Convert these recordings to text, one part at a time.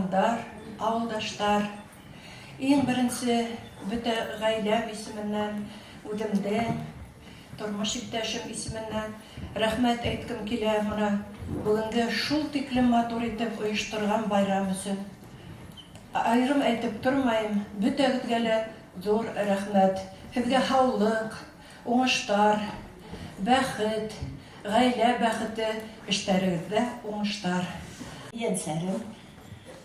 Туғандар, ауылдаштар, иң беренсе бөтә ғаиләм исеменән, үҙемдең тормош иптәшем исеменән рәхмәт әйткем килә мына бөгөнгө шул тиклем матур итеп ойошторған байрам өсөн. Айырым әйтеп тормайым, бөтәгеҙгә лә ҙур рәхмәт. Һеҙгә һаулыҡ, уңыштар, бәхет, ғаилә бәхете, эштәрегеҙҙә уңыштар. Ейәнсәрем.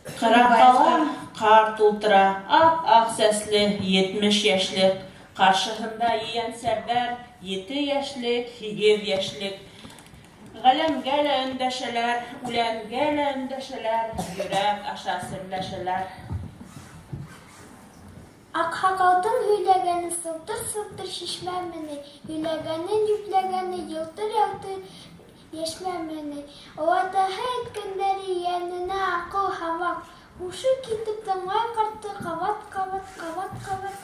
Ҡырағала ҡарт ултыра, ап-аҡ сәсле, 70 йәшлек. Ҡаршыһында ейәнсәрҙәр, 7 йәшлек, 8 йәшлек. Ғаләмгә лә өндәшәләр, үләнгә лә өндәшәләр, йөрәк аша серләшәләр. Аҡһаҡалдың һөйләгәне сылтыр-сылтыр шишмәме ни, һөйләгәнен йөпләгәне йылтыр-ялтыр йәшмәме ни. Олатаһы әйткәндәре ейәненә аҡыл һабаҡ. Һушы китеп тыңлай ҡартты ҡабат-ҡабат, ҡабат-ҡабат.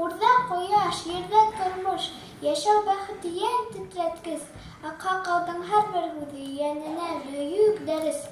Үрҙә ҡояш, ерҙә тормош, йәшәү бәхете йән тетрәткес. Аҡһаҡалдың һәр бер һүҙе ейәненә бөйөк дәрес.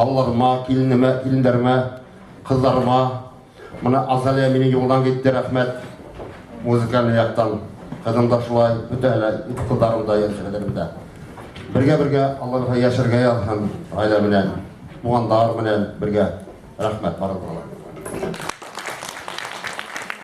Балаларыма, киленемә, килендәремә, ҡыҙҙарыма. Мына Азалия минең юлдан китте, рәхмәт. Музыкальный яҡтан. Ҡыҙым да шулай, бөтәһе лә, ҡыҙҙарым да, йәнсәләрем дә. Бергә-бергә Алла бирһә йәшәргә яҙһын, ғаилә менән, туғандар менән бергә. Рәхмәт барығыҙға ла.